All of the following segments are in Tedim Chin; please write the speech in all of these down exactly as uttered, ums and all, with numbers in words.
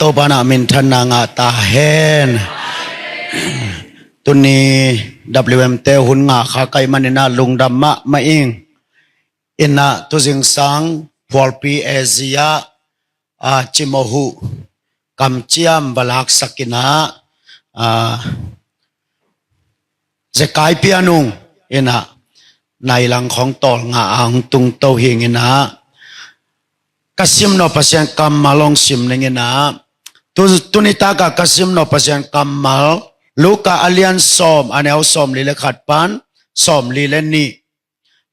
Topa na minthanna ngah ta hen. Tuni W M te hun ngah kha ka hih manin ah lungdam mahmah ing. In ah tu zingsang phualpi Asia ah cimawh uh kamciam va laksak in ah, ah, zekai pian ung in ah nai lang khawng tawl ngah a hong tungto hi ing in ah, ka simnawh Pasian kammal hong sim ning in ah, tu, tuni tak ah ka simnawh Pasian kammal Luka a lian sawm, a neu sawmli le khat pan sawmli le nih.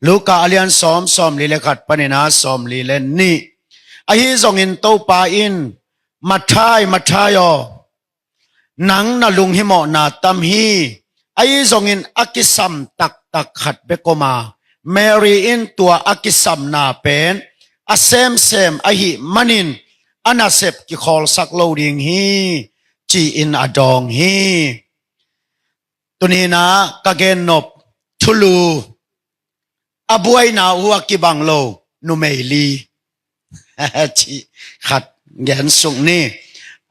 Luka a lian sawm, sawmli le khat panin ah sawmli le nih. Ahi zongin Topa in, "Matthai, Matthai aw, nang na lunghimawhna tam hi. Ahi zongin a kisam taktak khat bek om a, Mary in tua a kisamna pen a semsem ahih manin a nasep kikhawlsak lo ding hi," ci-in a dawng hi. Tuni in ah ka gennop thulu, a buaina uh a kibang lo numei li. Cih khat gen suk ni.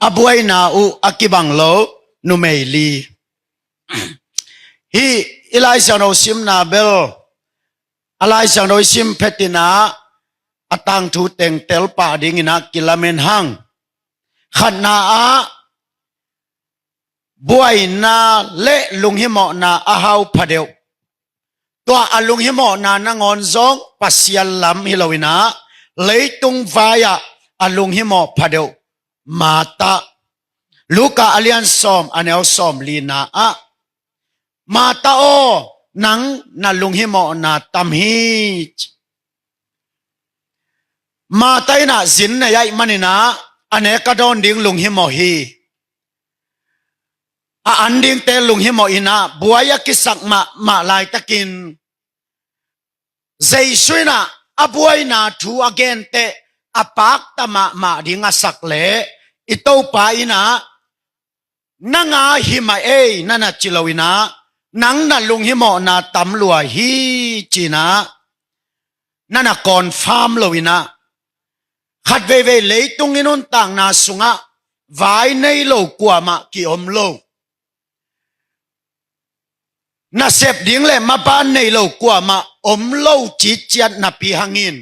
A buaina uh a kibang lo numei li. Hih i Lai Siangtho simna bel, a Lai Siangtho i sim phet in ah a tangthu teng tel pah ding in ah kilamen hang. Khatna ah, buaina le lunghimawhna a hau phadeuh. Tua a lunghimawhna nangawn zong Pasian lam hi lo in ah, leitung vai-ah a lunghimawh phadeuh Martha. Luka a lian sawm, a neu sawmlina ah, "Martha aw, nang na lunghimawhna tam hi." Martha in ah zin nei ahih manin ah a nek a dawn ding lunghimawh hi. A an dingte lunghimawh in ah buai a kisak mahmah laitakin, Jesu in ah a buaina thu a gen teh a pakta mahmah ding a sak leh, i Topa in ah, "Nang a hi mah ei," na na ci lo in ah, "Nang na lunghimawhna tam lua hi," ci in ah, na na confirm lo in ah, khat veivei leitung i nuntakna sungah vai nei lo kuamah ki-om lo. Nasep ding le maban nei lo kuamah om lo ciciat napi hangin,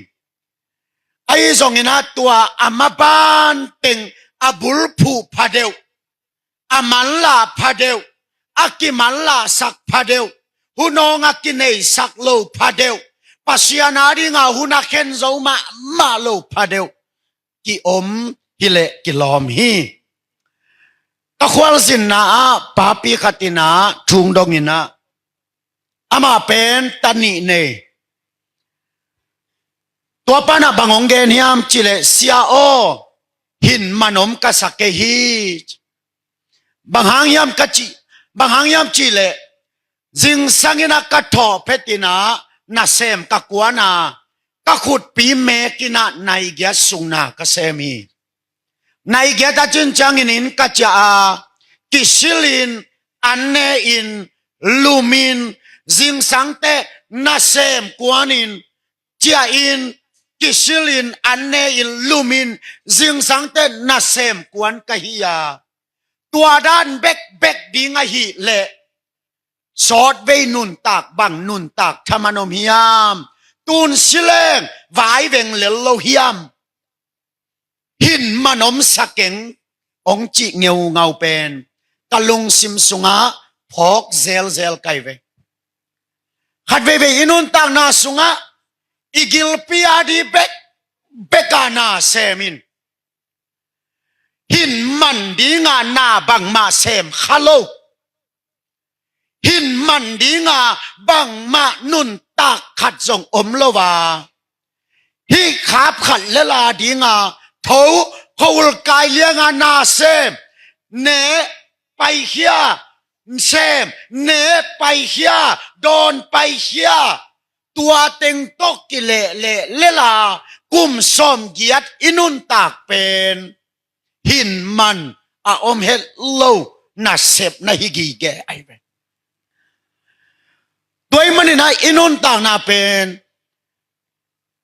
ahi zongin ah tua a maban teng a bulphuh phadeuh, a manlah phadeuh, a kimanlahsak phadeuh, hun awng a kineisak lo phadeuh, Pasian a ding a hun a khen zo mahmah lo phadeuh ki-om hi leh kilawm hi. Ka khualzinna ah papi khat in ah thu hong dong in ah, amah pen ta nih nei. Tua pan ah bang hong gen hiam cih leh, "Sia aw, hin man om ka sa kei hi. Bang hang hiam ka cih, bang hang hiam cih leh, zingsang in ah ka thawh phet in ah nasem ka kuan a, ka khutpi mek in ah nai giat sung na ka sem hi. Nai giat a cin ciangin inn ka ciah a, kisil in, an ne in, lum in, zingsang teh nasem kuan in, ciah in, kisil in, an ne in, lum in, zingsang teh nasem kuan ka hi a. Tua dan bekbek ding ahih leh, sawtvei nuntak bang nuntak thaman om hiam? Tun si leng vai veng lel lo hiam? Hin man om sa keng," hong cih ngeungau pen ka lungsim sungah phawk zelzel ka hi ve. Khat veivei i nuntakna sungah i gilpi a di bekbek a na sem in, hin man ding a na bangmah sem kha lo. Hin man ding a bangmah nuntak khat zong om lo a, hih khap khat lel a ding a tho, khuahul kai liang a na sem, ne paikhia, sem, ne paikhia, dawn paikhia, tua teng tawh kilehleh lel a, kum sawmgiat i nuntak pen hin man a om het lo nasep na hi gige ahi ve. Tua ahih manin ah i nuntakna pen,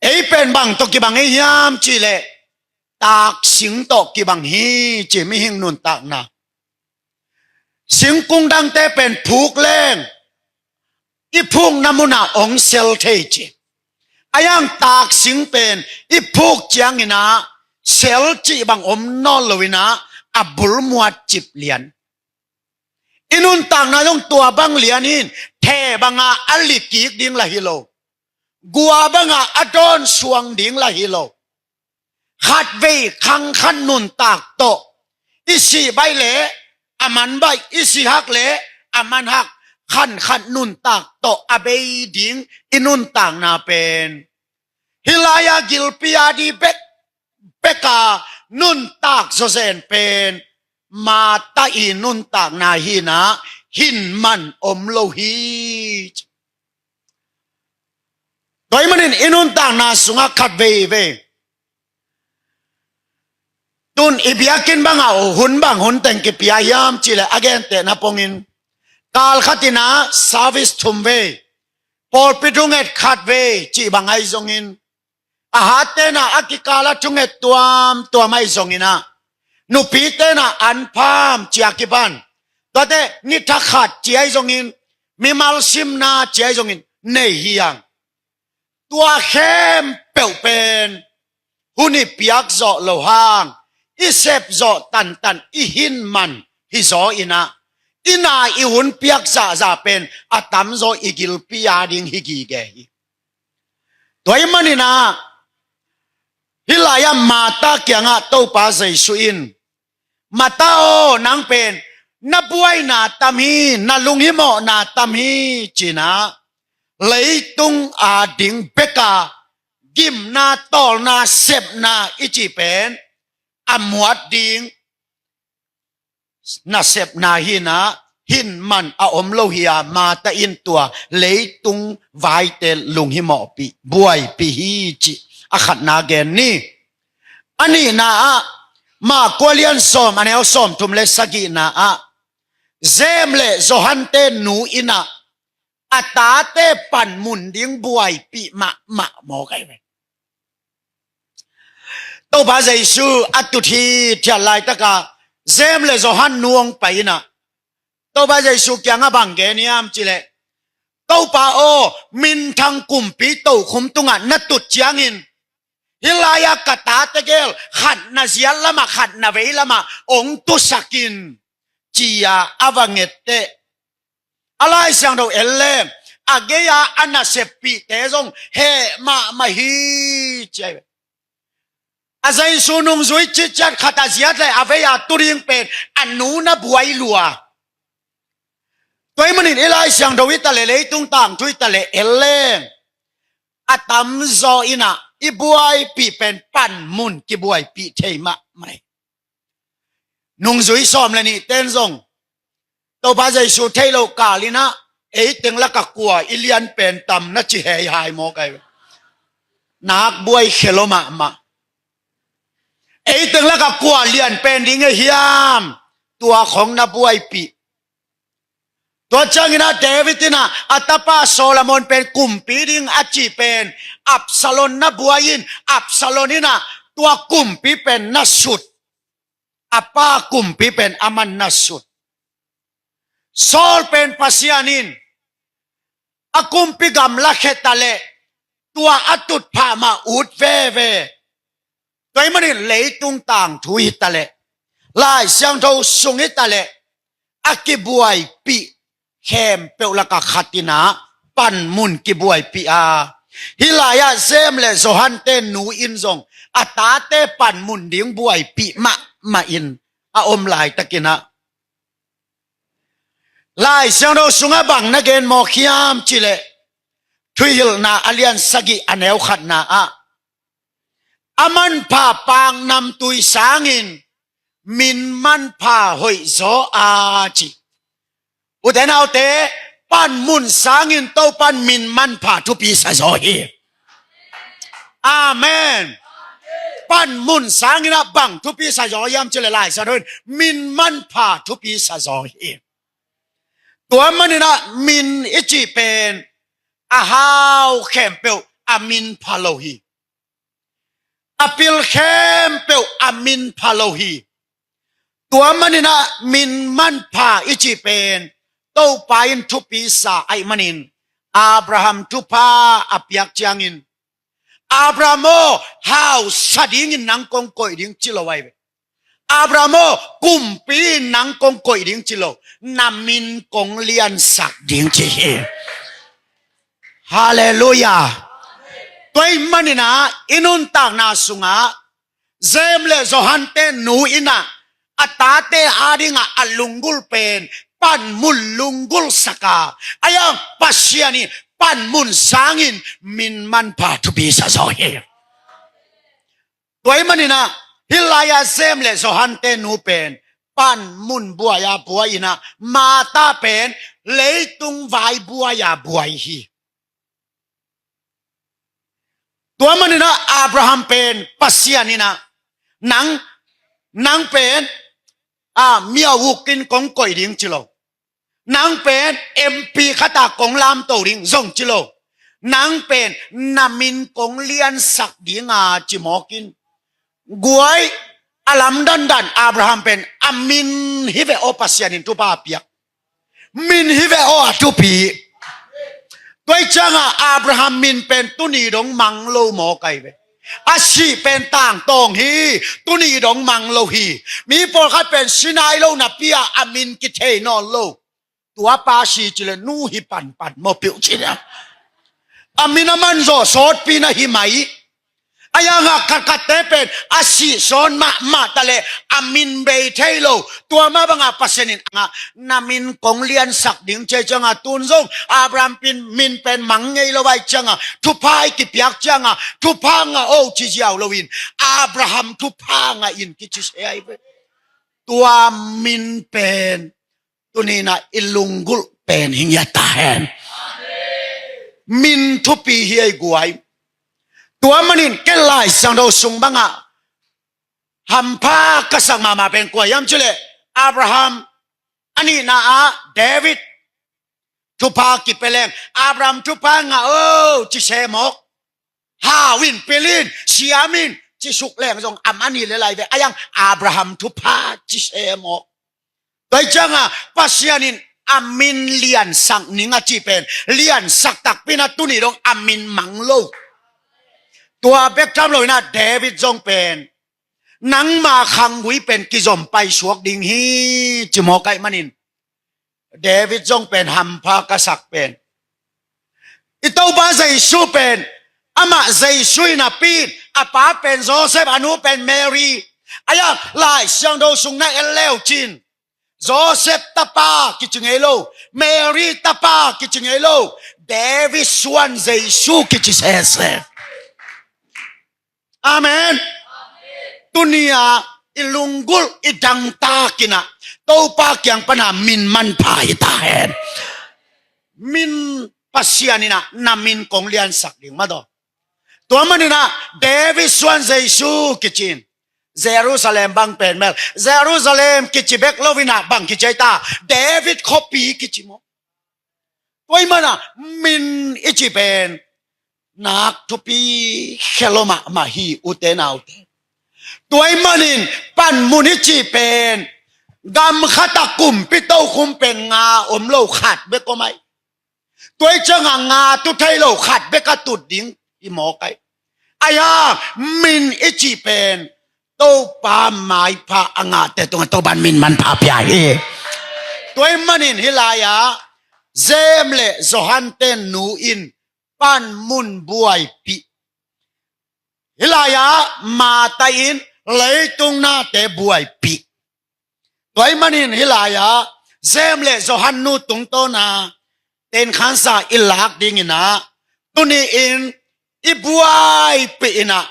ei pen bang tawh kibang ei hiam cih leh, taksing tawh kibang hi ci, mihing nuntakna. Singkung dangte pen phuk leng i phukna munah ong sel thei ci. A yang taksing pen i phuk ciangin ah sel cih bang om nawn loin ah a bul muat cip lian. I nuntakna zong tua bang lian in, the bangah a likik ding lah hi lo. Gua bangah a dawn suang ding lah hi lo. Khatvei khang khat nuntak tawh i sih baih leh a man baih, i sih hak leh a man hak, khan khat nuntak tawh a bei ding i nuntakna pen. Hih lai-ah gilpi a di bek, bek a nuntak zawzen pen Martha i nuntakna hi-in ah hin man om lo hi. Tua ahih manin i nuntakna sungah khat veivei tun i biakinn bangah hun bang hun teng kipia hiam cih leh a gentehna pongin kal khat in ah service thum vei, pawlpi thunget khat vei cih bang ahi zongin, a hatte in ah a kikal a thunget tuamtuam ahi zongin ah, nupite in ah anpham ci-a kipan, tuate ni thakhat ci ahi zongin, mimal simna ci ahi zongin nei hi hang. Tua khempeuh pen hun i piak zawh loh hang, i sep zawh tantan, i hin man hi zaw in ah, i na i hun piak zahzah pen a tamzaw i gilpi a ding hi gige hi. Tua ahih manin ah hih lai-ah Martha kiangah Topa Jesu in, "Martha aw, nang pen na buaina tam hi, na lunghimawhna tam hi," ci-in ah leitung a ding bek a gimna, tawlna, sepna i cih pen a muat ding nasepna hi-in ah hin man a om lo hi a, Martha in tua leitung vaite lunghimawhpih, buaipih hi cih a khatna gen ni. A nihna ah Mark a lian sawm, a neu sawmthum le sagihna ah James le Johan-te nu in ah a tate panmun ding buaipih mahmah mawk ahi ve. Topa Jesu a tut hithiat laitaka James le Johan nu hong pai in ah Topa Jesu kiangah bang gen hiam cih leh, "Topa aw, minthang kumpi tokhum tungah na tut ciangin hih lai-ah ka tate gel khat na ziat lamah, khat na vei lamah hong tusak in," ci-a a va nget teh, a Lai Siangtho en leng a gei-a a naseppihte zong heh mahmah hi ci ahi ve. A Jesu nungzui citciat khat a ziat le a vei-a tu ding pen a nu na buai lua. Tua ahih manin i Lai Siangtho hi ta leh, leitung tangthu hi ta leh en leng a tamzaw in ah i buaipih pen panmun kibuaipih thei mahmah hi. Nungzui sawm le nihte in zong Topa Jesu theih loh kal in ah, "Ei teng lakah kua i lian pen tam na ci hei hai mawk ahi ve. Nak buai khia lo mahmah. Ei teng lakah kua lian pen ding ei hiam?" Tua khong na buaipih. Tua ciangin ah David in ah a tapa Solomon pen kumpi ding a cih pen Absalom na buai in, Absalom in ah tua kumpi pen na sut. A pa kumpi pen aman na sut. Saul pen Pasian in a kumpi gamla khia ta leh tua a tutphah mah ut veve. Tua ahih manin leitung tangthu hi ta leh, Lai Siangtho sung hi ta leh, a kibuaipih khempeuh lakah khat in ah panmun kibuaipih a, hih lai-ah James le Johan-te nu in zong a tate panmun ding buaipih mahmah in a om laitakin ah, Lai Siangtho sungah bang na gen mawk hiam cih leh, Thuhilhna a lian sagih a neu khatna ah, "A manpha paknamtui sangin min manpha hoihzaw a," ci. Ute naute, panmun sangin Topan min manpha thupi sazaw hi. Amen. Panmun sangin ah bang thupi sazaw hiam cih leh, Lai Siangtho in min manpha thupi sazaw hi. Tua manin ah min i cih pen a hau khempeuh a min pha lo hi. a pil khempeuh a min pha lo hi. Tua manin ah min manpha i cih pen Topa in thupi sa ahih manin Abraham thupha a piak ciangin, "Abraham aw, hausa dingin nang kong koih ding," ci lo ahi ve. "Abraham aw, kumpi in nang kong koih ding," ci lo, "Na min kong liansak ding," ci hi. Halleluiah. Tua ahih manin ah i nuntakna sungah James le Johan te nu in ah a tate adingah a lunggulh pen panmun lunggulhsak a, a yang Pasian in panmun sangin min manpha thupi sa zaw hi. Tua ahih manin ah hih lai-ah James le Johan te nu pen panmun buai-a buai in ah Martha pen leitung vai buai-a buai hi. Tua manin ah Abraham pen Pasian in ah, "Nang, nang pen, a, mi a uk in kong koih ding," ci lo. "Nang pen M P khat a kong lamto ding zong," ci lo. "Nang pen na min kong liansak ding a," ci mawk in. Guai, a lamdandan Abraham pen a min hi ve aw, Pasian in thupha a piak. Min hi ve aw, a thupi. Tua ahih ciangah Abraham min pen tuni dong mang lo mawk ahi ve. A sih pen tangtawng hi, tuni dong mang lo hi. Mi pawlkhat pen si nai lo napi-ah a min kithei nawn lo. Tua pa si ci le nu hi panpan maw, piu ci le. A min a manzawh sawtpi na hi mai. A yangah khatkhatte pen a sih sawn mahmah ta le a min bei thei lo. Tua mah bangah Pasian in a ngah, "Na min kong liansak ding," ci ciangah tun zong Abraham pin min pen mang ngei lo ahih ciangah thupha i kipiak ciangah thupha ngah o ci ziau loin Abraham thupha ngah in kici se ahi ve. Tua min pen tuni-in ah i lunggulh pen hi ngiat ta hen. Min thupi hi ei guai. Tua manin ken Lai Siangtho sung bangah hampha ka sak mahmah pen kua hiam cih leh Abraham, a nihna ah David thupha kipia leng Abraham thupha ngah o ci se mawk. Hau in, pil in, siam in ci suk leng zong a man hi le lai ve, a yang Abraham thupha ci se mawk. Tua ahih ciangah Pasian in a min liansak ning a cih pen liansak takpi-in ah tuni dong a min mang lo. Tua bek tham loin ah David zong pen nangma khanggui pen kizom paisuak ding hi ci mawk ahih manin David zong pen hampha ka sak pen i Topa Jesu pen, amah Jesu in a pi in, a pa pen Joseph, a nu pen Mary. A yang Lai Siangtho sung na en leu cin Joseph tapa kici ngei lo, Mary tapa kici ngei lo, David suan Jesu kici sese. Amen. Tuni-ah i lunggulh i dangtak in ah Topa kiang pan a min manpha hi ta hen. Min, Pasian in ah na min kong liansak ding mah tawh. Tua manin ah David suan Jesu kici in, Jerusalem bang pen mel, Jerusalem kici bek lo-in ah bang kici ei ta, David khuapi kici maw. Tua ahih manin ah min i cih pen nak thupi khia lo mahmah hi, ute naute. Tua ahih manin panmun i cih pen gam khat ah kumpi tokhom pen nga om lo, khat bek om ai. Tua ahih ciangah nga tu thei lo, khat bek a tut ding hi mawk ai. Ahi hang min i cih pen Topa maipha a ngahte tungah Topa in min manpha pia hi. Tua ahih manin hih lai-ah James le Johan te nu in panmun buaipih, hih lai-ah Martha in leitung nate buaipih. Tua ahih manin hih lai-ah James le Johan nu tungtawn a tenkhansa i lak dingin ah, tuni-in i buaipih in ah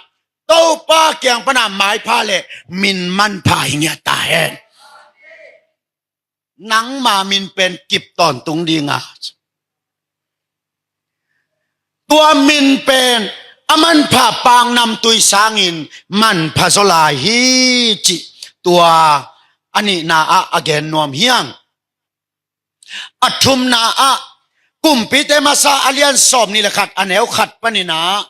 Topa kiang pan a maipha le min manpha hi ngiat ta hen. Nangma min pen kip tawntung ding a, tua min pen a manpha paknamtui sangin manpha zaw lai hi cih tua a nihna ah a gen nuam hi hang. A thumna ah Kumpite Masa a lian sawmnih le khat, a neu khat panin ah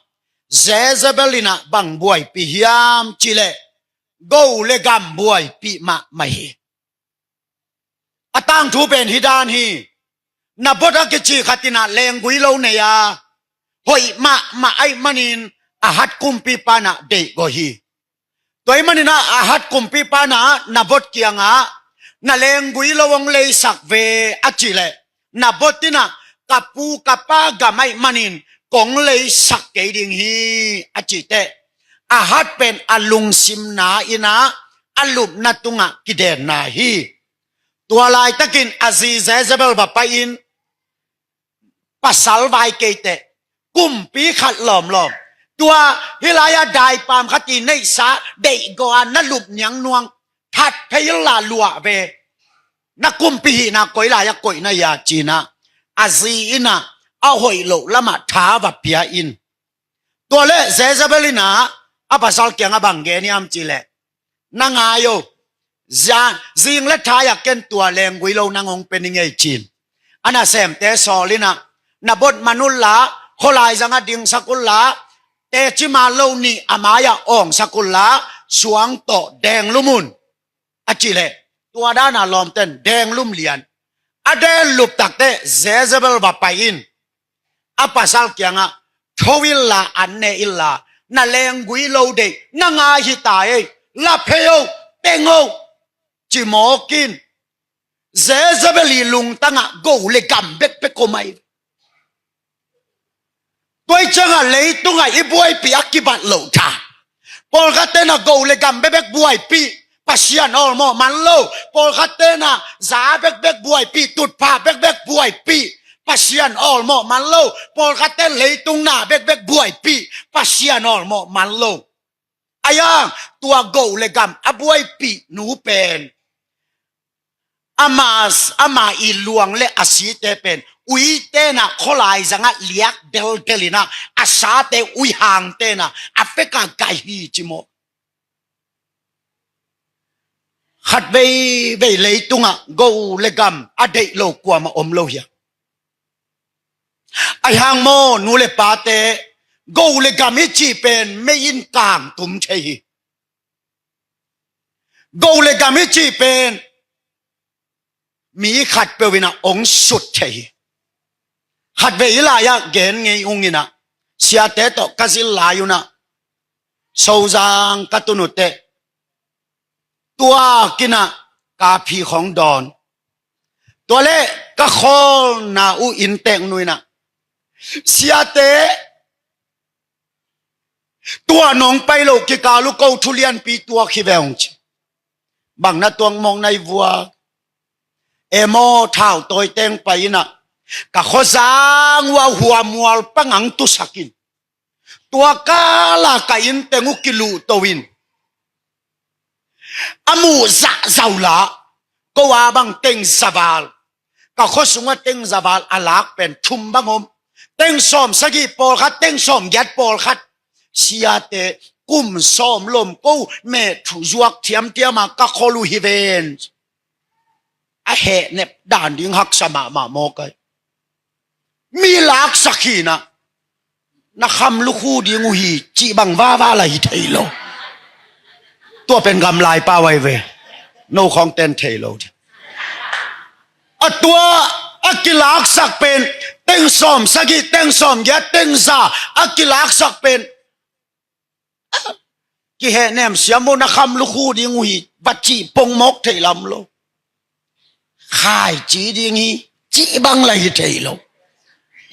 Jezebel in ah bang buaipih hiam cih leh, go le gam buaipih mahmah hi. A tangthu pen hih dan hi. Nabot a kici khat in ah lenggui lo nei a, hoih mahmah ahih manin Ahaz kumpipa in ah deihgawh hi. Tua ahih manin ah Ahaz kumpipa in ah Nabot kiangah, na lenggui lo hong leisak ve a cih leh, Nabot in ah, ka pu ka pa gam ahih manin kong leisak kei ding hi, a cih teh, Ahaz pen a lungsimna in ah a lupna tungah kidenna hi. Tua laitakin a zi Jezebel va pai-in, pasal vai kei teh, kumpi khat lawmlawm, tua hih lai-ah daipam khat i neihsa deihgawh a na lup niangnuang, that phei inla luah ve. Na kumpi hihna koi lai-ah koihna hia, ci-in ah a zi in ah a hoih loh lamah tha va pia in. Tua leh Jezebel in ah a pasal kiangah bang gen hiam cih leh, na ngai o, zing le thai-ah ken tua lenggui lo nang hong pia ning ei, ci-in. A nasemte sawl in ah, Nabot man unla, khualai zangah dingsak unla, teci man lo nih a mai-ah awngsak unla, suang tawh denglum un, a cih leh, tua dan a lawmten denglum lian. A denlup takteh Jezebel va pai-in a pasal kiangah, tho inla, an ne inla, na lenggui lo deih na ngai hi ta ei, la phei o, teng o, ci mawk in. Jezebel i lungtangah go le gam bekbek om ahi. Tua ahih ciangah leitungah i buaipih a kibat loh ta. Pawlkhatte in ah go le gam bekbek buaipih, Pasian awlmawh man lo. Pawlkhatte in ah za bekbek buaipih, tutphah bekbek buaipih, Pasian awlmawh man lo. Pawlkhatte in leitung na bekbek buaipih, Pasian awlmawh man lo. Ahi hang tua go le gam a buaipih nu pen, ama, ama i luang le a site pen, uite in ah khualai zangah liak deldel in ah, a sate, uihangte in ah a fekah gaih hi, ci maw. Khat veivei leitungah go le gam a deih lo kuamah om lo hi a. Ahi hang maw, nu le pate, go le gam i cih pen mei in kangtum thei hi. Go le gam i cih pen mi khatpeuh in ah hong sut thei hi. Khat vei i lai-ah gen ngei ung in ah, siate tawh ka zin lai un ah, Sozang ka tun uh teh, tuak in ah ka phi khong dawn. Tua leh ka khawlna uh inntek nu in ah, siate, tua nong pai loh kikal uh ko thu lianpi tuak hi ve ung, ci. Bang na tuak mawk na hi vua? E maw, thau tawi teng pai in ah, ka khuazang uh a huamual pangang tusak in, tua kal ah ka inn teng uh kiluhto in, a muh zahzah uh la, ko a bang teng za val, ka khua sungah teng za val a lak pen thum bang om. Teng sawm sagih pawlkhat, teng sawm giat pawlkhat. Siate, kum sawm lom ko meh thu zuak thiamthiam a ka khol uh hi ven. A hehnep dan ding haksa mahmah mawk ai. Mi laksak hi in ah, na kham lukhu ding uh hi, cih bang vava la hi thei lo. Tua pen gamlai pau ai ve. No khawng ten thei lo ding. A tua a kilaksak pen, teng sawm sagih, teng sawm giat, teng za a kilaksak pen, kihehnem siam uh, na kham lukhu ding uh hi, va cih pongmawk thei lam lo. Khaici ding hi, cih bang la hi thei lo.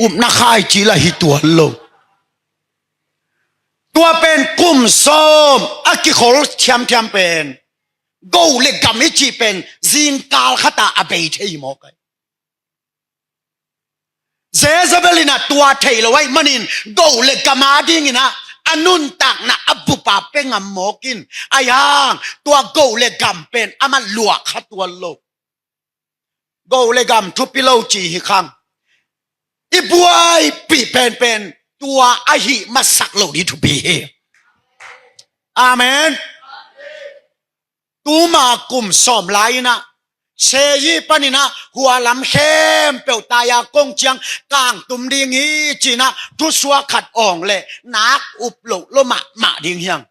Upna khaici la hi tuan lo. Tua pen kum sawm a kikhol thiamthiam pen, go le gam i cih pen zingkal khat ah a bei thei hi mawk ai. Jezebel in ah tua thei lo ahih manin go le gam a dingin ah a nuntakna a bup a pia ngam mawk in, ahi hang tua go le gam pen amah luah kha tuan lo. Go le gam thupi lo ci hi khang, i buaipih penpen tua ahih masak lo ding thupi hi. Amen. Tuma kum sawm lai in ah Seyi panin ah hua lam khempeuh tai-a kong ciang kangtum ding hi ci-in ah thusuak khat awng leh nak up loh lua mahmah ding hi hang.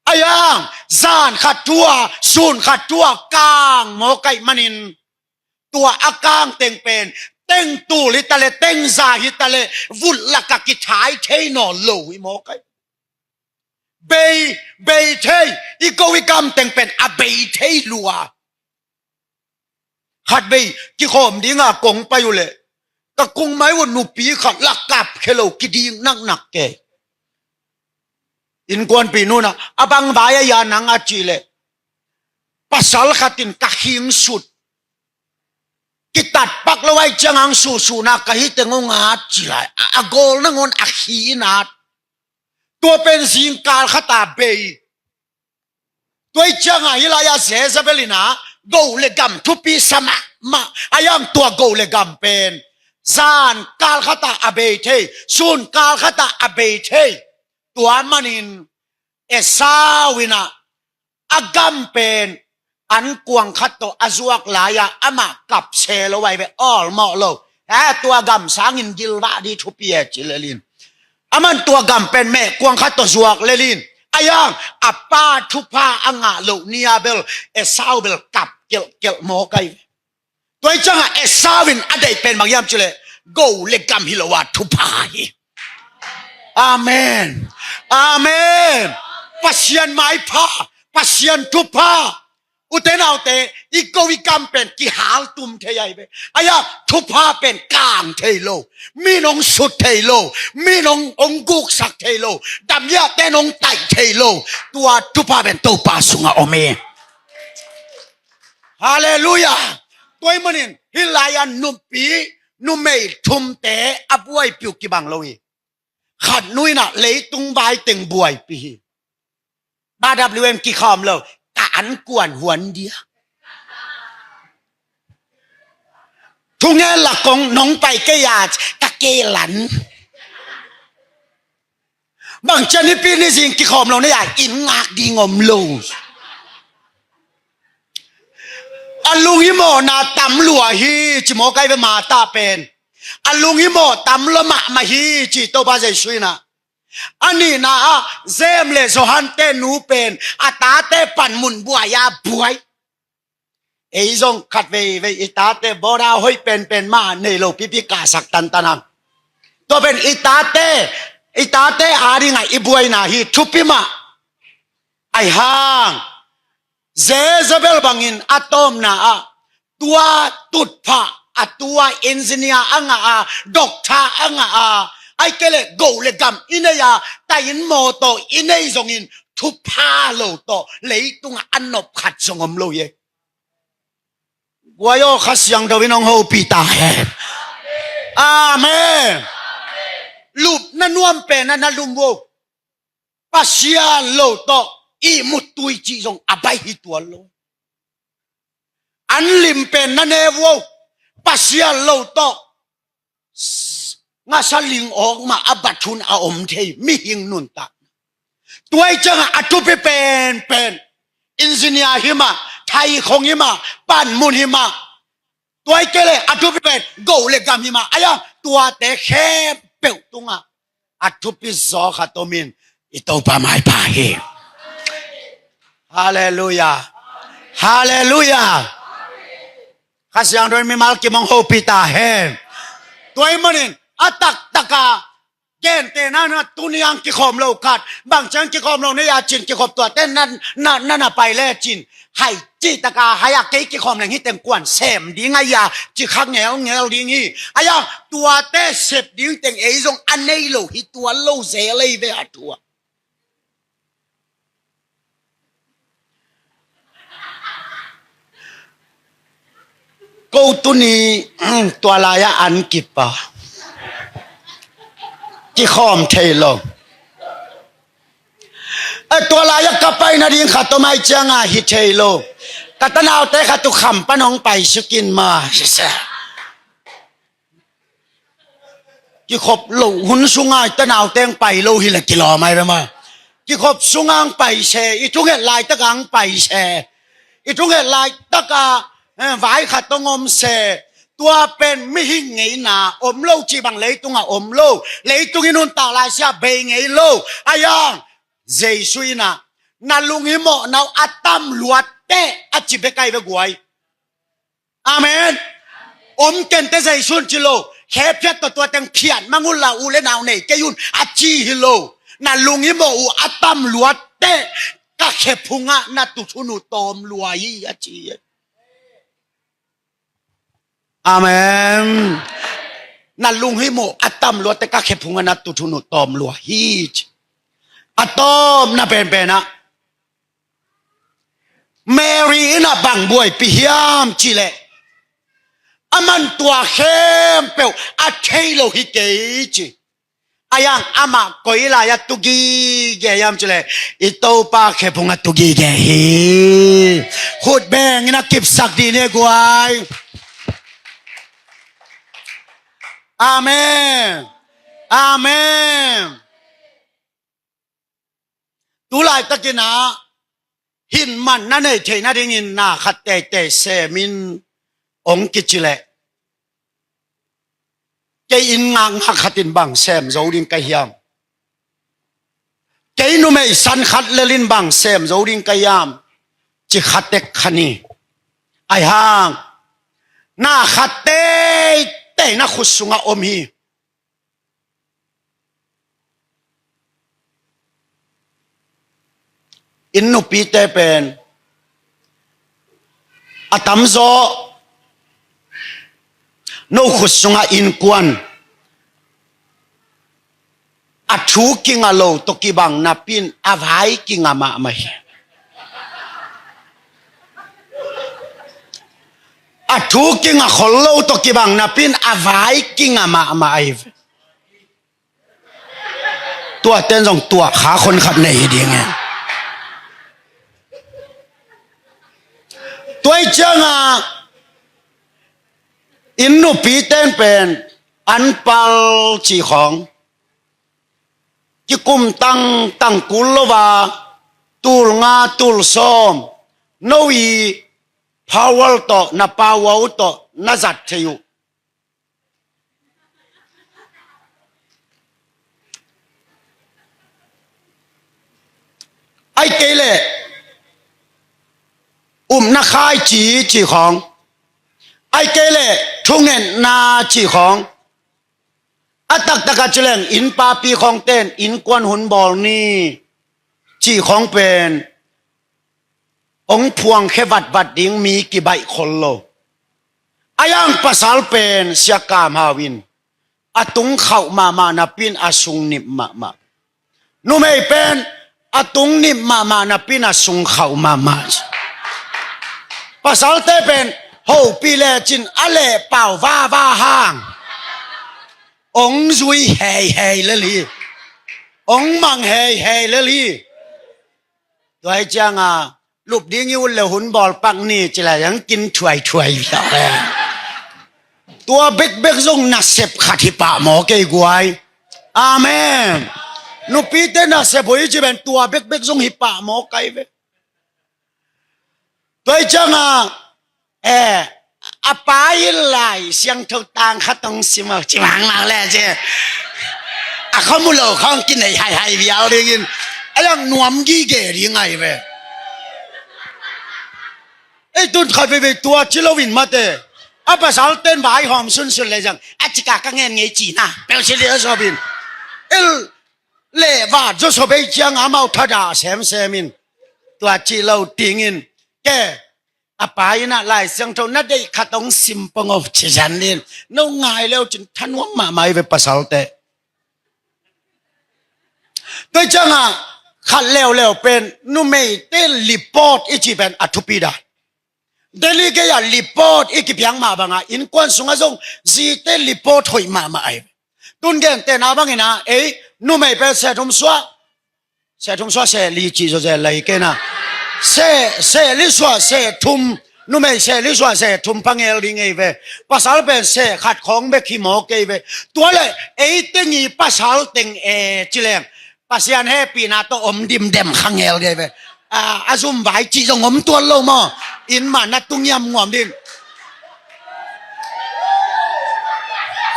Ahi hang zan khat thu-a, sun khat thu-a kang mawk ahih manin, tua a kang teng pen teng tul hi ta leh, teng za hi ta leh, vut lakah kithai thei nawn lo hi mawk ahi. Bei, bei thei, i go i gam teng pen a bei thei lua. Khatvei kikhawm dinga kong pai uh leh, ka kong mai uh nupi khat la kap khia lo, kiding naknak kei. Innkuanpih nu in ah, a bang vai a hia nang a cih leh, pasal khat in ka khingsut, kitat pak lo ahih ciangin hong suhsuhna ka hi teng hong at ci lai. A, a gawl nangawn a khi in at. Tua pen zingkal khat a bei. Tua ahih ciangin hih lai-ah Jezebel in ah go leh gam thupi sa mahmah. Ahi hang tua go leh gam pen zan kal khat ah a bei thei, sun kal khat ah a bei thei. Tua manin Esau in ah a gam pen ankuang khat tawh a zuak lai-ah amah kap se lo ahi ve, awlmawh lo. Eh, tua gam sangin gilvah ding thupi e ci lel in, aman tua gam pen mehkuang khat tawh zuak lel in, ahi hang a pa thupha a ngah loh ni-a bel Esau bel kap kelhkelh mawk ahi ve. Tua ahih ciangin Esau in a deih pen bang hiam cih leh, go leh gam hi lo a thupha hi. Amen. Amen. Pasian maipha, Pasian thupha. Ute naute, i go i gam pen kihaltum thei ahi ve. Ahi hang thupha pen kang thei lo, mi in hong sut thei lo, mi in hong, hong guksak thei lo, damhiahte in hong taih thei lo. Tua thupha pen Topa sungah om hi. Halleluiah. Tua ahih manin hih lai-ah nupi, numei thumte a buaipih uh kibang lo hi. Khat nu in ah leitung vai teng buaipih hi. Ba W M kikhawm lo, ka ankuan huan dia. Thungen la kong nong pai kei a, ka ke lan. Bang ciang nipi ni zing kikhawm lo na hia, inn ngak ding om lo. A lunghimawhna tam lua hi ci mawk ahi ve, Martha pen. A lunghimawh tam lua mahmah hi ci Topa Jesu in ah. A nihna ah James leh Johan-te nu pen a tate panmun buai-a buai. Ei zong khat veivei i tate bawda hoih penpen mah nei lo pipi kahsak tantan hang. Tua pen i tate, i tate adingah i buaina hi, thupi mah. Ahi hang Jezebel bangin a tawpna ah tua tutphah, a tua engineer a ngah a, doctor a ngah a, ahih kei leh go leh gam i nei a, taih inn mawtaw i nei zongin thupha lo tawh leitungah a nop khat zong om lo hi. Guai aw, Kha Siangtho in hong hopih ta hen. Amen. Lupna nuam pen a na lum vo. Pasian lo tawh ihmut tui cih zong a baih hi tuan lo. An lim pen na ne vo. Pasian lo tawh ngasa ling awk mah a bat hun a om thei mihing nuntak. Tua ahih ciangah a thupi penpen engineer hi mah, thaikhong hi mah, panmun hi mah. Tua ahih kei leh a thupi pen go leh gam hi mah. Ahi hang tuate khempeuh tungah a thupi zaw khat om in, i Topa maipha hi. Halleluiah. Halleluiah. Kha Siangtho in mimal kim hong hopih ta hen. Tua ahih manin a taktak a gentehna in ah tuni-a kikhawm lo khat, bang ciang kikhawm lo na hia ci-in kikhop tuate na, na, na, na pai lecin, hai cihtak a, hai a, kei kikhawm leng hih teng kua'n sem ding a hia ci kha ngelngel ding hi. Ahi hang tuate sep ding teng ei zong a nei lo hi tuan lo zel ei ve a thu ah. Ko tuni, tua lai-ah an kip a, kikhawm thei lo. Eh, tua lai-ah ka pai nading khat om ahih ciangah hi thei lo. Ka tanaute khat uh kham pan hong pai suk in maw. Kikhop loh hun sungah i tanaute hong pai lo hi leh kilawm ahi ve maw. Kikhop sungah hong pai se, i thunget laitakah hong pai se. I thunget laitak a, eh, vai khat hong om se. Tua pen mihing ngeina om lo cih bang leitungah om lo. Leitung i nuntak laisia bei ngei lo. Ahi hang Jesu in ah, na lunghimawhna uh a tam lua teh, a ci bek ahi ve guai. Amen. Om kei inteh, Jesu in ci lo. Khe phiat tawh tua teng phiat mang un la, u le nau nei kei un, a ci hi lo. Na lunghimawh uh a tam lua teh, ka khe phungah na tut hun uh tawm lua hi, a ci hi. Amen. Na lunghimawh a tam lua teh, ka khe phungah na tut hun uh tawm lua hi, ci. A tawpna penpen ah, Mary in ah bang buaipih hiam cih leh, aman tua khempeuh a thei lo hi kei, ci. Ahi hang amah koi lai-ah tu gige hiam cih leh, i Topa khe phungah tu gige hi. Khut beng in a kipsak dih ni guai. Amen. Amen. Tu laitakin ah, hin man na nei theih nadingin na khat teitei sem in, hong kici leh, kei inn ngakngak khat in bang sem zo ding ka hiam? Kei numei san khat lel in bang sem zo ding ka hiam? Ci kha tek kha ni. Ahi hang, na khat teitei na khut sungah om hi. Inn nupite pen a tamzaw no khut sungah innkuan a thu kinga lo tawh kibang napi in a vai kinga mahmah hi. A thu kinga khol lo tawh kibang napi in a vai kinga mahmah ahi ve. Tuate in zong tuahkha khonkhat nei hi ding e. Tua ahih ciangin inn nupite in pen anpal cih khawng, kikum tangtang kul lo a, tul nga tul sawm, no i power tawh, na power tawh na zat thei uh. Ahih kei leh upna khaici cih khawng, ahih kei leh thungetna cih khawng, a taktak ah ci leng inn papi khawngte in innkuan hun bawl ni cih khawng pen hong phuangkhia vatvat ding mi kibaih khol lo. Ahi hang pasal pen Sia Kam Hau in a tung khauh mahmah napi in a sung nip mahmah. Numei pen a tung nip mahmah napi in a sung khauh mahmah. Pasalte pen hopih lecin a lehpau vava hang hong zui heihei lel hi. Hong mang heihei lel hi. Tua ahih ciangin lup ding i ut leh hun bawl pak ni ci leh hong kin thuaithuai viau e. Tua bekbek zong nasep khat hi pah maw kei guai. Amen. Nupite nasep hoih ci pen tua bekbek zong hi pah maw kei ve. Tua ahih ciangin, eh, a pa in Lai Siangtho tang khat hong sim a, ci mang mang le ci. A khamu lo khawng kinei haihai viau dingin, a lang nuam gige ding ahi ve. Ei tun khat veivei tua ci loin mate, a pasalte in vaihawm sunsun le zang, a cika ka ngen ngei ci na peuh ci leh a sawpin, el leh vat zaw sawp ei ciangin amau thadah semsem in, tua ci lo dingin, ke, a pa in ah Lai Siangtho na deih khat hong sim pong o ci zan in, no ngai leu cin thanuam mahmah hi ve pasalte. Tua ahih ciangin khat leuleu pen numeite report i cih pen a thupi dan. Delhi gei-ah report i kipiak mah bangin innkuan sungah zong zite report hoih mahmah ahi. Tun gentehna bangin ah, ei, numei pen seh thum suah, seh thum suah seh li cih zawzen lai kei na. Seh, seh li suah seh thum, numei seh li suah seh thum pha ngel ding ahi ve. Pasal pen seh khat khawng bek hi mawk ahi ve. Tua leh ei teng i pasal teng e ci leng Pasian hehpihna tawh om dimdem kha ngel ding ahi ve. a, a zum vai cih zong om tuan lo maw? Inn mah na tung hiam nuam ding.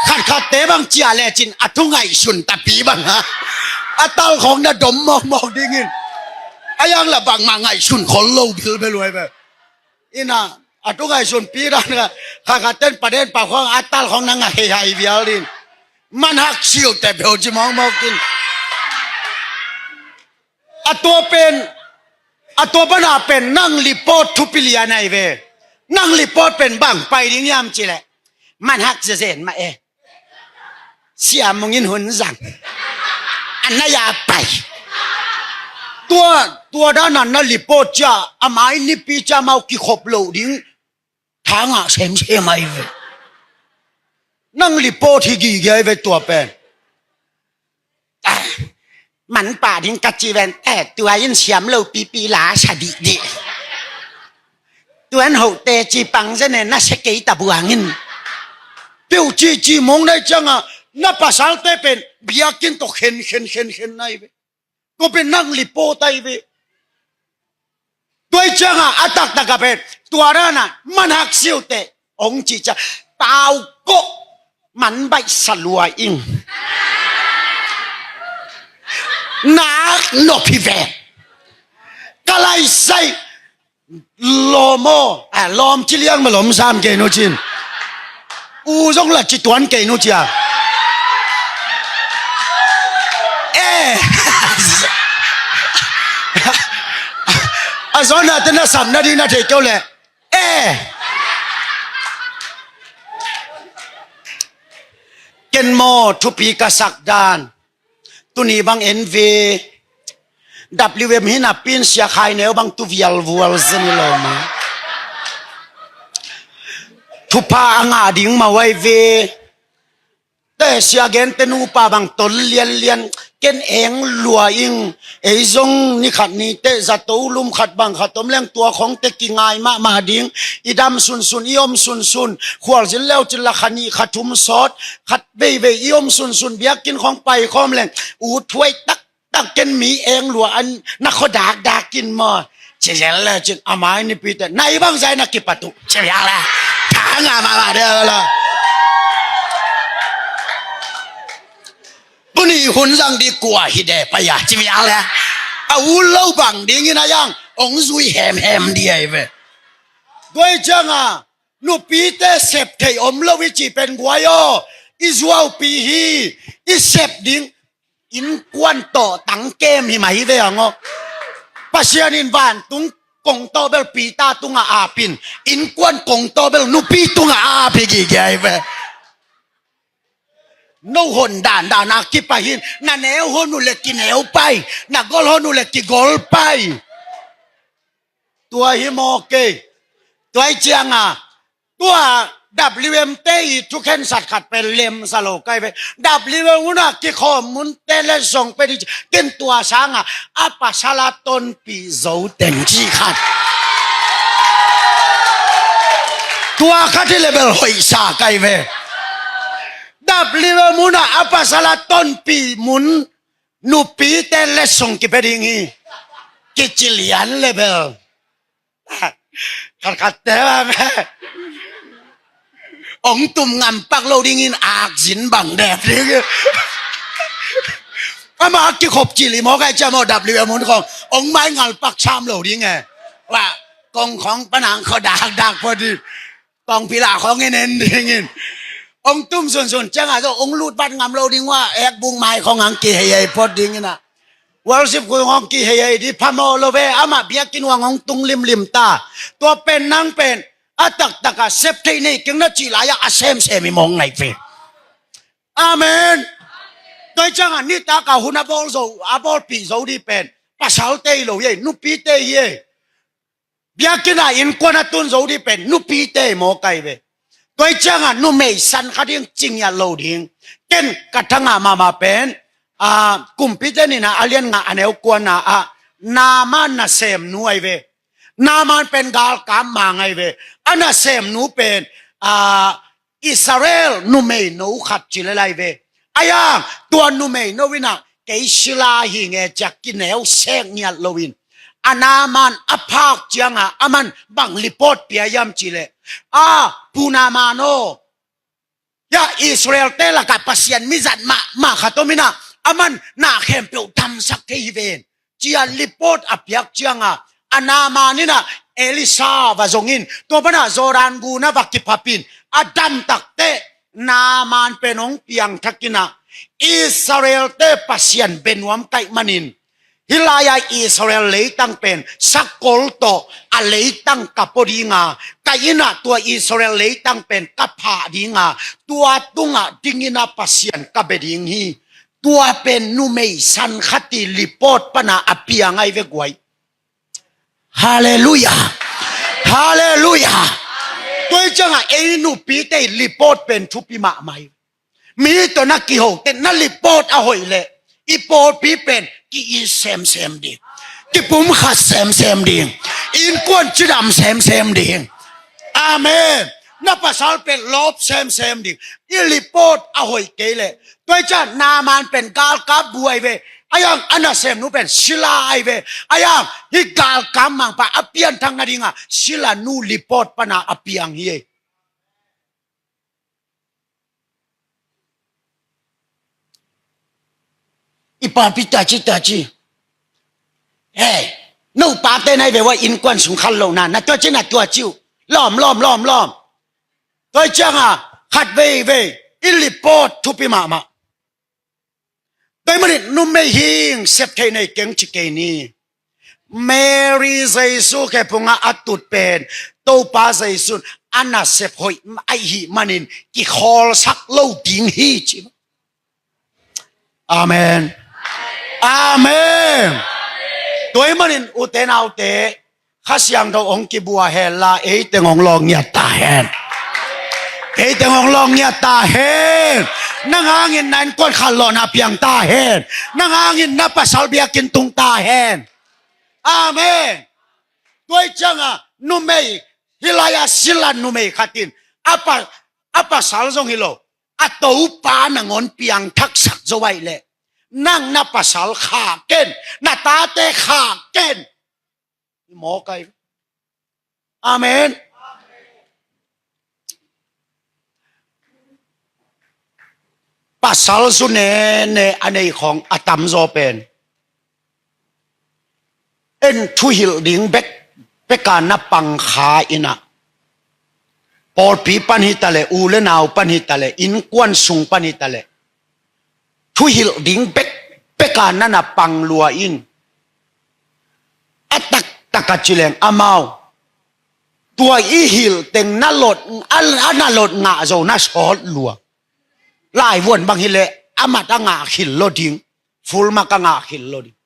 Khatkhatte bang ciah lecin a thu ngaihsun tapi bang a, a tal khawng na dom mawkmawk dingin. A yang la bangmah ngaihsun khol lo bilbel uh ai ve. Ina, a thu ngaihsunpi dan a, khatkhatten paden pa khawng a tal khawng na ngah heihai vial ding. Man hak siuh teh beu ci mawkmawk in. A tua pen, a tua pana pen nang lipawt thupi lian ai ve. Nang lipawt pen bang pai ding hiam cih leh, man hak zezen mah e. Siamung in hun zang. A na ya pai. Tua, tua dan a na lipawt cia, a mai nipi cia mau kikhop loh ding. Tha ngah semsem ai ve. Nang lipawt hi gige ai ve tua pen. Ah, man pah ding ka ci ven, eh, tua in siam lo pipi la sa dihdih. Tuan hoh teci pang zen e, na sia kei ta buang in. Piu cici mong nai ciangah, na pasalte pen biakinn tawh khen khen khen khen nai ve. Tua pen nang lipawt ai ve. Tua i ciangah a taktakah pen tua dan a man hak siuh teh hong cih ciang, tau kawh, man baih sa lua ing. Nak nop hi ve. Ka lai sai. Lawm aw, a, lawm ci liang ma lawm sam kei nu cin. U zong la ci tuan kei nu cia. Eh. A zawn a te na sam na ding na thei keu le. Eh. Ken maw thupi ka sak dan. Tuni bang en ve. W M hi napi in sia khai neu bang tu vialvual zen hi lo ma. Thupha a ngah ding mawh ai ve. Te sia gente nupa bang tol lianlian ken eng lua ing. Ei zong ni khat ni teh zato lum khat bang khat om leng tua khawng teh kingai mahmah ding. I dam sunsun, i om sunsun. Khualzin leu cin la kha nih kha thum sawt. Khat veivei i om sunsun biakinn khawng paikhawm leng ut huai taktak ken mi eng lua an na khua dakdak in maw? Ci zel le cin a mai nipi teh nai bang zai na kipat uh ci vial le. Tha ngah mahmah de la. Tuni hun zang di kua hi de pai a ci vial le. A ut lo bang dingin a yang ong zui hemhem di ai ve. Tua i ciangah nupite sep theih om lo i cih pen guai aw, i zuaupi hi. I sep ding innkuan tawh tangkem hi mah hi ve ang aw. Pasian in vantung kongtawh bel Peter tungah ap in, innkuan kongtawh bel nupi tungah ap hi gige ai ve. No hon dandan a kipai hin, na neu hon uh le kineu pai, na gol hon uh le kigol pai. Tua hi maw kei. Tua i ciangah tua W M te i thukhensat khat pen lemsa lo kai ve. W M unah kikhawm munte le zong pe ding ci. Ken tua sangah a pasal a tonpih zo teng ci khat. Tua khat hi le bel hoihsa kai ve. W M unah a pasal a tonpih mun nupite le zong kipe ding hi. Kici lian le bel. Khatkhatte bang ong tum ngampak lo dingin akzin bang dep ding. Ama kikhop cili maw kai cia maw W M un khawng ong mai ngalpak sam lo ding e. Wa kong khawng panang khawng dakdak pawh ding. Kong pila khawng en en dingin ong tum sunsun ciangah zo ong lut vat ngam lo ding wa ekbuk mai khawng ang kihei ei pawh dingin ah. Worship kung hong kihei ei di phamawh lo ve, amah biakinn uang hong tung limlim ta. Tua pen nang pen a taktakah sep theih nei keng na cih lai-ah a semsem hi mawng ngai ve. Amen. Tua hi ciangah nitakah hun a bawl zo, a bawlpih zo di pen pasalte hi lo hi ei, nupite hi ei. Biakinn ah innkuan a tun zo di pen nupite maw kai ve. Tua hi ciangah numei san kha ding ci ngiat lo ding. Ken ka thangah mahmah pen a, Kumpite nihna a lian nga a neu kuana ah Naaman nasemnu ai ve. Naaman pen galkap mang ai ve. A nasemnu pen a, Israel numeino khat ci le lai ve. A yang tua numeino inah kei sila hi nge ciak kineu sek ngiat loin a Naaman a phak cianga aman bang report pia hiam cih leh, a, Pu Naaman aw, ya, Israel-te lakah Pasian mizat mahmah khat om inah, aman na khempeuh damsak thei hi ven, ci-a report a piak cianga, a Naaman inah Elisha va zong in, tua panah Jordan gunah va kiphapin, a damtakteh Naaman pen hong piangthak inah, Israel-te Pasian bia nuam ka hih manin, hih lai-a Israel leitang pen sakol tawh a leitang ka pua dinga, ka innah tua Israel leitang pen ka phah dinga, tua tungah dingin a Pasian ka bia ding hi. Tua pen numei san khat i report pana a piang ahi ve guai. Halleluiah. Halleluiah. Tua hi ciangah ei nupite i report pen thupi mahmah hi. Mi tawh na kiho teh na report a hoih leh i pawlpi pen ki-it semsem ding, kipumkhat semsem ding, innkuan cidam semsem ding. Amen. Na pasal pen lawp semsem ding. I report a hoih kei leh, tua hi ciang Naaman pen galkap bu ahi ve. Ahi hang a nasemnu pen sila ahi ve. Ahi hang hih galkap mangpa a pianthak nadinga silanu report pana a piang hi ei. I pawlpi taci taci. Hei, no pate na hi ve ua, innkuan sung khat lohna na tua ci, na tua ci uh. Lawm, lawm, lawm, lawm. Tua hi cianga khat veivei i report thupi mahmah. Tua hi manin numei hing sep theih nei keng ci kei ni. Mary Jesu khephungah a tut pen Topa Jesu in a nasep hoih ahih manin kikhawlsak lo ding hi ci. Amen. Amen. Tua hi manin ute naute, Kha Siangtho hong kibua hen la, eiteng hong lawng ngiat ta hen. Eiteng hong lawng ngiat ta hen. Nang hangin na innkuan khat lawhna piang ta hen. Nang hangin na pasal biakinn tung ta hen. Amen. Tua hi cianga numei, hih lai-a sila numei khat in a pa, a pasal zong hi lo, a topa nangawn piangthaksak zo ahih leh, nang na pasal khah ken, na tate khah ken. I mawk ahi. Amen. Pasal zu nene a nei khawng a tamzaw pen en thuhilh ding bek, beka na pang kha inah, pawlpi pan hi taleh, u le nau pan hi taleh, innkuan sung pan hi taleh, thuhilh ding bek, beka na na pang lua in, a taktaka ci leng amau tua i hilh teng na lot, a, a na lot ngah zo na sawt lua. Laivuan bang hileh a mat a ngah khil lo ding, full mark a ngah khil lo ding.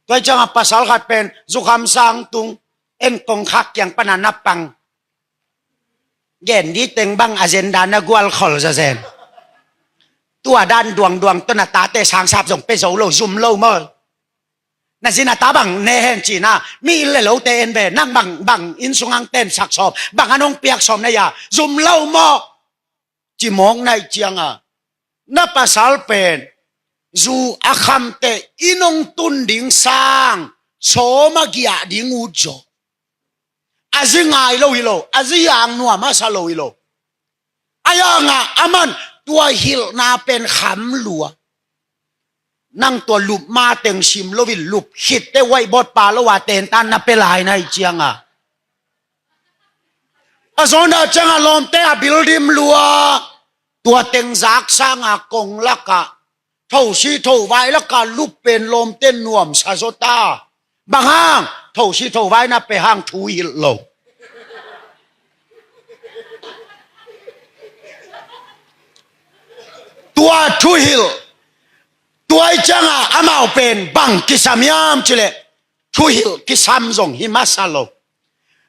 Tua hi cianga pasal khat pen zukham sang tung, en kongkhak kiang pana na pang. Gen di teng bang agenda na gual khol zazen. Tua dan duangduang tawh na tate sangsap zong pe zo lo, zum lo maw. Na zi na ta bang ne hen cina, mi inn le lote en ve, nang bang, bang inn sung hang ten sak sawm, bang an hong piak sawm na ya, zum lo maw. Ci mawk na hih cianga na pasal pen zu a khamteh inn hong tun ding sang sawm a giah ding ut zaw. A zi ngai lo hi lo, a zi yang nuam a sa lo hi lo. Ahi hangah aman tua hilhna pen kham lua. Nang tua lup ma teng sim loin lup khitte whiteboard pa lo a tentan na pia lai na hih cianga, a zawna cianga lawmte a bil dim lua. Tua teng zak sanga kong lakah thosi thovai laka lup pen lawmte nuamsa zaw ta. Bang hang? Thosi thovai na pe hang thuhilh lo. Tua thuhilh, tua hi cianga amau pen bang kisam hiam cileh, thuhilh kisam zong hi masa lo.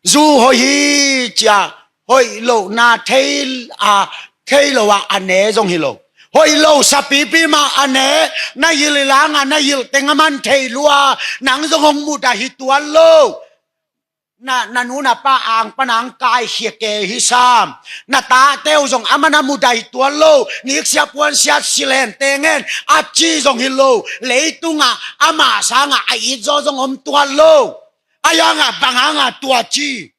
Zu hoih hi cia, hoih lohna thei, a, thei lo ah a ne zong hi lo. Hoih lo sapipi mah a ne, na hilh hi langa na hilh teng a man thei lua, nang zong hong mudah hi tuan lo. Na, na nu na pa ang pana ang kaikhia kei hi sam. Na tate uh zong a man a mudah hi tuan lo. Niksia puansia silhen tengen a ci zong hi lo. Leitungah amah sangah a itzaw zong om tuan lo. A yanga bang hanga tua ci?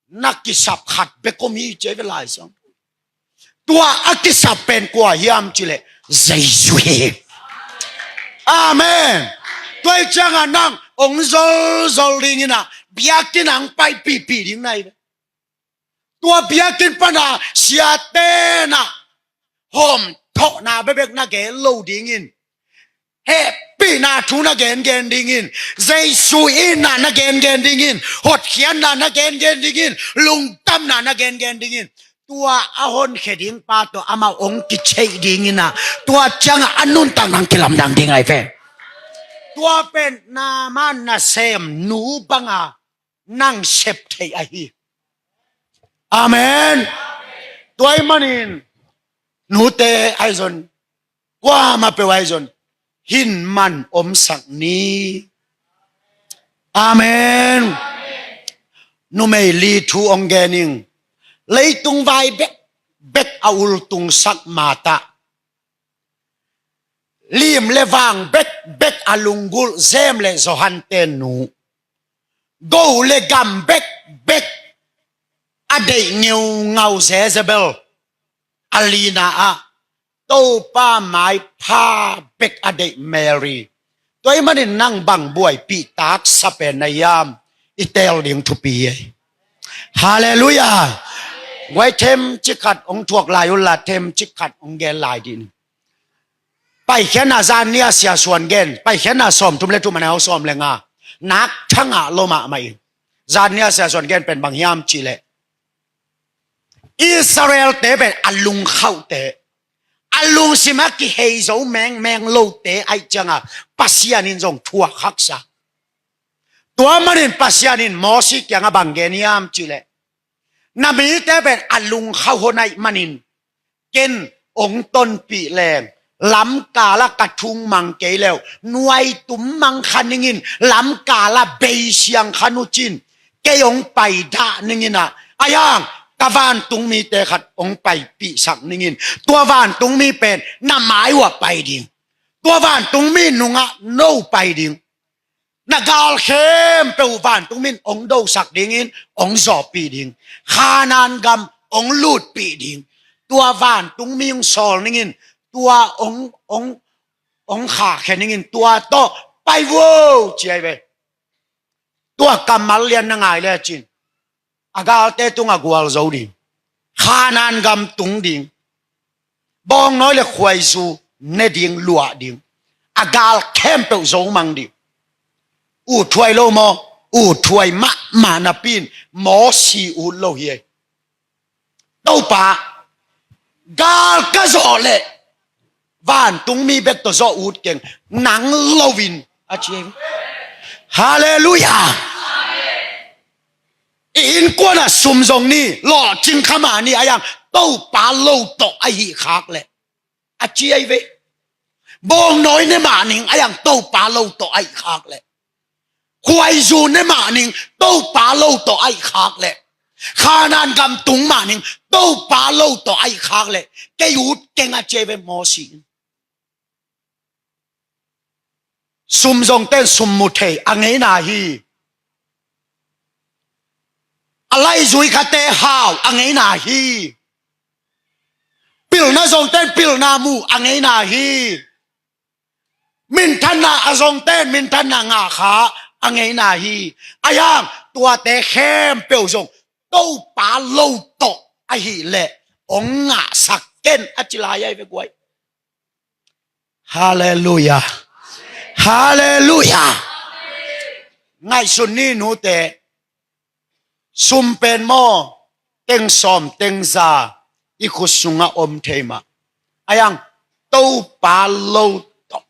Na kisap khat bek om hi ci ei ve Lai Siangtho. Tua a kisap pen kua hiam cileh Jesu hi. Amen. Tua hi cianga nang ong zolzol dingin ah biakinn ang paipihpih ding na hi ve. Tua biakinn pana siate na hawm thawhna bebek na gen lo dingin, hehpihna thu na gengen dingin, Jesu itna na gengen dingin, hotkhiatna na gengen dingin, lungdamna na gengen dingin, tua a honkhia ding pa tawh amau ong kicheih dingin ah, tua ciangah a nuntak nang kilamdang ding ahi ve. Tua pen na man na sem nu banga nang sep thei ahi. Amen. Tua ahih manin nute ahi zong, kuamah peuh ahi zong, hin man omsak ni. Amen. Numei li thu ong gen ing. Leitung vai bekbek a ultungsak Martha, lim le vang bekbek a lunggulh James le Johan te nu, go le gam bekbek a deih ngeungau Jezebel, a lina ah Topa maipha bek a deih Mary. Tua ahih manin nang bang buaipih taksa pen na hiam? I teel ding thupi hi. Halleluiah. Guai, themcik khat ong thuak lai unla themcik khat ong gen lai dih ni. Paikhiatna zan nia Sia Suan gen, Paikhiatna sawmthum le thum, a neu sawm le nga, nak thangah lo mahmah in. Zan nia Sia Suan gen pen bang hiam cihleh, Israel-te pen a lungkhauhte, a lungsim a kihei zo mengmeng lote aih cianga Pasian in zong thuak haksa. Tua manin Pasian in Mosi kiangah bang gen hiam cihleh, na mite pen a lungkhauh hon aih manin ken ong tonpih leng, lamkala ka thung mang kei leu, nuaitum mang kha ningin, lamkala beisiang kha nucin, kei ong paidah ningin ah, aihang ka vantungmite khat ong paipihsak ningin, tua vantungmi pen na mai uah pai ding, tua vantungmi nungah no pai ding. Na gal khempeuh vantungmi in ong dosak dingin, ong zawhpih ding. Khanaan gam ong lutpih ding. Tua vantungmi ong sawl ningin, tua ong, ong, ong khakhia ningin, tua tawh pai vo ci ahi ve. Tua kammal lian na ngai lecin, a galte tungah gualzo ding, Khanaan gam tung ding, bawngnawi le khuaizu ne ding, luah ding, a gal khempeuh zo mang ding. Ut thuai lo maw? Ut thuai mahmah napi in Mosi ut lo hi ei. Topa, gal ka zawh leh vantungmi bek tawh zawh ut keng, nang loin, a ci hi. Halleluiah. I innkuanah sum zong ni, lawhcing kha mah ni, aihang Topa lo tawh ahi khak leh, a ci ahi ve. Bawngnawi ne mah ning, aihang Topa lo tawh ahi khak leh, khuaizu ne mah ning, Topa lo tawh ahi khak leh, Khanaan gam tung mah ning, Topa lo tawh ahi khak leh, kei ut keng, a ci ahi ve Mosi in. Sum zongten sum mu thei a ngeina hi. A laizui khate hau a ngeina hi. Pilna zongten pilna mu a ngeina hi. Minthanna a zongten minthanna ngah kha a ngeina hi. Aihang tuate khempeuh zong Topa lo tawh ahih leh ong ngahsak ken, a ci lai ahi ve guai. Halleluiah. Halleluiah. Ngaihsun ni nute, sum pen maw, teng sawm teng za i khut sungah om thei mah. Aihang Topa lo tawh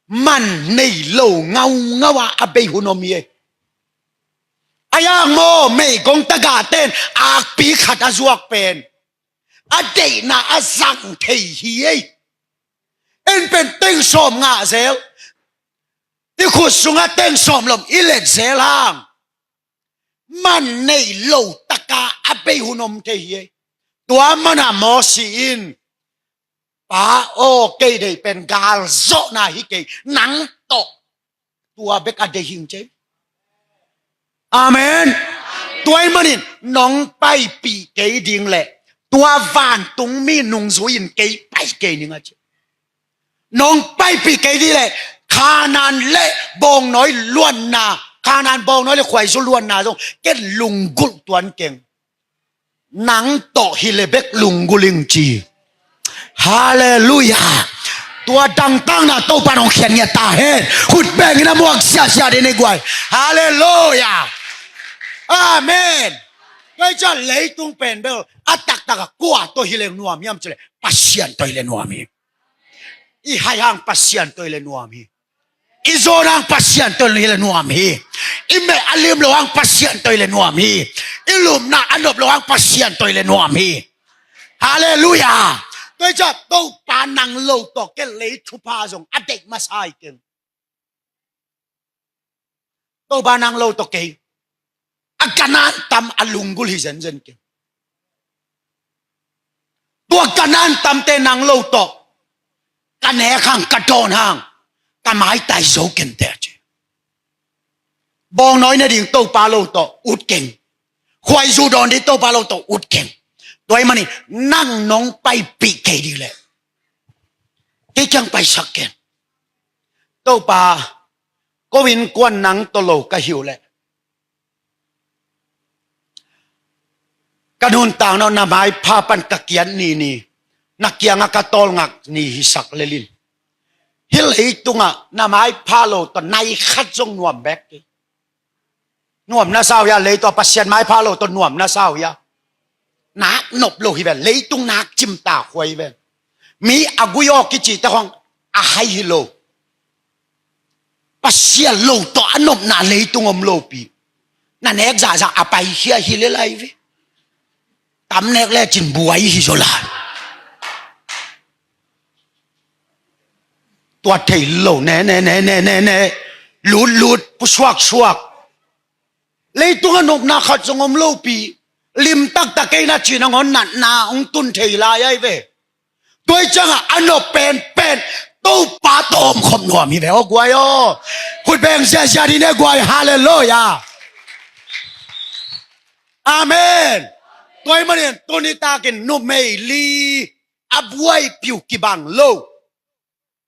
man nei lo ngaungau a a bei hun om hi ei. Aihang maw, meigong tagahten akpi khat a zuak pen a deihna a zang thei hi ei. En pen teng sawm ngah zel, i khut sungah teng sawm lom i let zel hang, man nei lo taka a bei hun om thei hi ei. Tua mana Mosi in, Pa aw, kei deih pen gal zawhna hi kei, nang tawh tua bek a deih hing ci ei. Amen. Tua ahih manin nong paipih kei ding leh tua vantungmi nungzui in kei pai kei ning a ci. Nong paipih kei ding leh Kanaan le bawngnawi luanna, Kanaan bawngnawi le khuaizu luanna zong ken lunggulh tuan keng. Nang tawh hi le bek lunggulh ing ci. Halleluiah. Tua dangtakna Topa nong khian ngiat ta hen. Khut bengin a muak siasia ding ni guai. Halleluiah. Amen. Tua hi ciang leitung pen bel a taktak a kua tawh hi le nuam hiam ci leh Pasian tawh hi le nuam hi. I hai hang Pasian tawh hi le nuam hi. I zawn hang Pasian tawh hi le nuam hi. I meh a lim lo hang Pasian tawh hi le nuam hi. I lupna a nop lo hang Pasian tawh hi le nuam hi. Halleluiah. Tua hi ciang Topa nang lo tawh ken lei thupha zong a deih masa hi keng. Topa nang lo tawh kei a Kanaan tam a lunggulh hi zenzen keng. Tua Kanaan tamte nang lo tawh ka nek hang, ka dawn hang, ka maitai zo kente a ci. Bawngnawi ne ding Topa lo tawh ut keng. Khuaizu dawn ding Topa lo tawh ut keng. Tua ahih manin nang nong paipih kei ding leh kei kiang paisak ken. Topa, ko innkuan nang tawh lo ka hi uh leh ka nuntakna uh na maipha pan ka kiat ni ni, na kiangah ka tawlngak ni hisak lel in. Hih leitungah na maipha lo tawh nai khat zong nuam bek kei. Nuam na sa uh hia, leitung a Pasian maipha lo tawh nuam na sa uh hia. Nak nop lo hi ven, leitung nak cimta khua hi ven. Mi a gui aw kicite khong a hai hi lo. Pasian lo tawh a nopna leitung om lopi. Na nek zahzah a paikhia hi le lai ve. Tam nek lecin buai hi zaw lai. Tua thei lo ne ne ne ne ne ne. Lut lut, pusuak suak. Leitung a nopna khat zong om lopi. Lim taktak kei na ci nangawn natna hong tun thei lai ai ve. Tua hi ciangah a nop penpen Topa tawh om khop nuam hi ve aw guai aw. Khut beng ziazia ding ne guai, halleluiah. Amen. Tua ahih manin tuni takin numei li a buaipih uh kibang lo.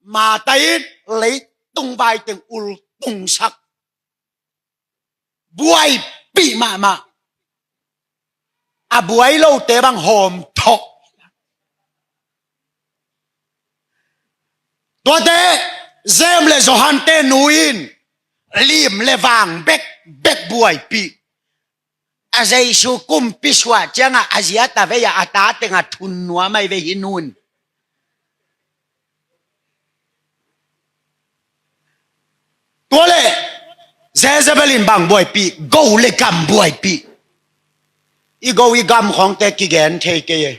Mata in leitung vai teng ultungsak. Buaipih mahmah. A buai lote bang hawm thawh. Tuate James le Johan te nu in lim le vang bekbek buaipih. A Jesu kumpi suah ciangah a zi a ta vei-ah a ta tengah thun nuam ai ve hi nun. Tua le Jezebel in bang buaipih, go le gam buaipih. I go i gam khawngte kigen thei kei e.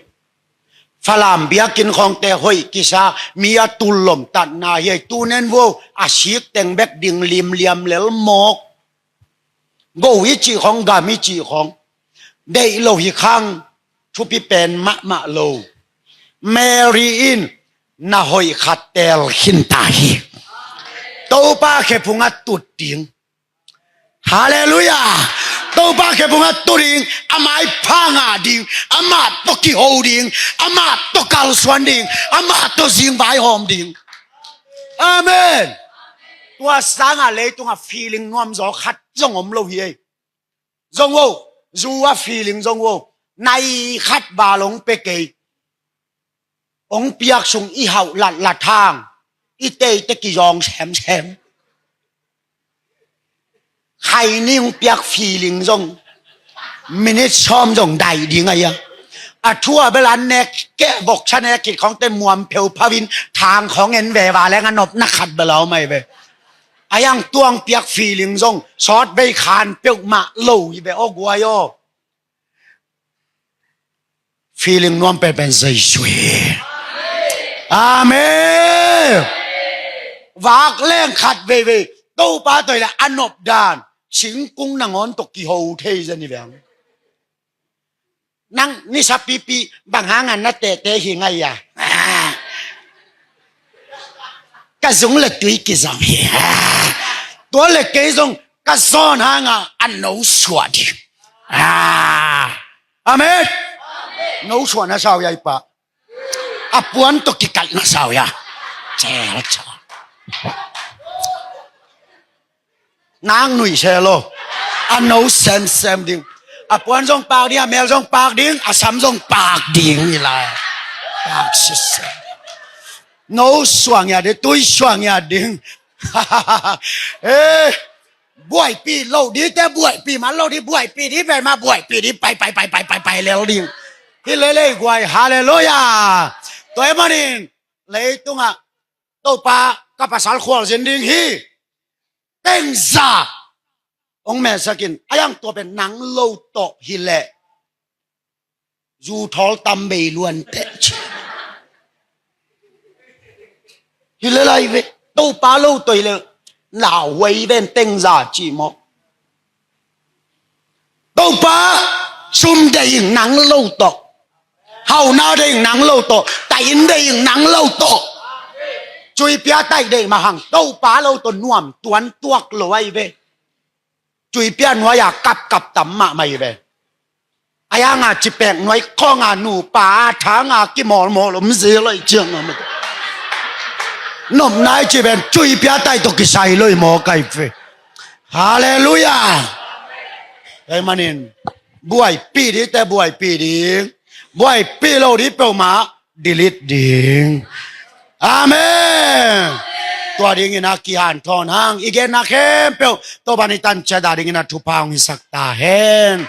Falam biakinn khawngte hoih kisa, mi a tullom tatna hi e. Tu nen vo a sik teng bek ding limliam lel mawk. Go i cih khawng, gam i cih khawng deih lo hi khang, thupi pen mahmah lo. Mary in na hoih khat teel khin ta hi. Topa khephung a tut ding. Halleluiah. Topa khephung a tut ding. Amah i pha ngah ding. Amah tawh kiho ding. Amah tawh kalsuan ding. Amah tawh zingvai hawm ding. Amen. Tua sangah leitungah feeling nuamzaw khat zong om lo hi ei. Zong o, zu a feeling zong o, nai khat bal hong pia kei. Hong piak sung i hauh latlat hang i teite kizawng semsem. Khaini hong piak feeling zong minute sawm zong dai ding a ia. A thu a bel an nek keh voksa nek khit khawngte muam pheuphau in thang khawng en ve va leng a nopna khat bel a om ai ve. A iang tuang piak feeling zong sawt vei khan peuhmah lo hi ve aw guai aw. Feeling nuam penpen Jesu hi. Amen. Vak leng khat veivei Topa tawh hi le a nop dan singkung nangawn tawh kiho thei zen hi veng. Nang nisa pipi bang hangah na tehte hi ngai a? Ka zung le tui kizang hi. Tua le kei zong ka zawn hangah a no suah ding. Ah. Amen. No suah na sau ya i pa. A puan tawh kikaih na sau ya. Cel cha. Nang nuih se lo. A no semsem ding. A puan zong pak ding, a mel zong pak ding, a sam zong pak ding i lai. Pak sisem. No suang ya ding, tui suang ya ding. Eh, buaipih lo ding te, buaipih man lo ding, buaipih ding pen ma, buaipih ding pai pai pai pai pai pai lel ding. Hi lelei guai, halleluiah. Tua ahih manin leitungah Topa ka pasal khualzin ding hi. Tengza hong mesak in, a yang tua pen nang lo tawh hi leh zu thawl tam bei luan teh ci. Hi lelai ve. Topa lo tawh hi leh lauhuai ven tengza ci maw. Topa, sum deih ing nang lo tawh. Hauna deih ing nang lo tawh. Tahin deih ing nang lo tawh. Cuipia taih deih mah hang Topa lo tawh nuam tuan tuak lo ahi ve. Cuipia nuai-a kapkap tam mahmah hi ve. A yanga cipek nuai khawng a nupa a thang a kimawlmawl om zel ahi ciang a mate. Nopna i ci pen cuipia taih tawh kisai lo hi maw kai fe. Halleluiah. Tua ahih manin buaipih ding te buaipih ding. Buaipih lo ding peuhmah delete ding. Amen. Tua dingin a kihanthawn hang i genna khempeuh Topa in i tan ciat a dingin a thupha hong hisak ta hen.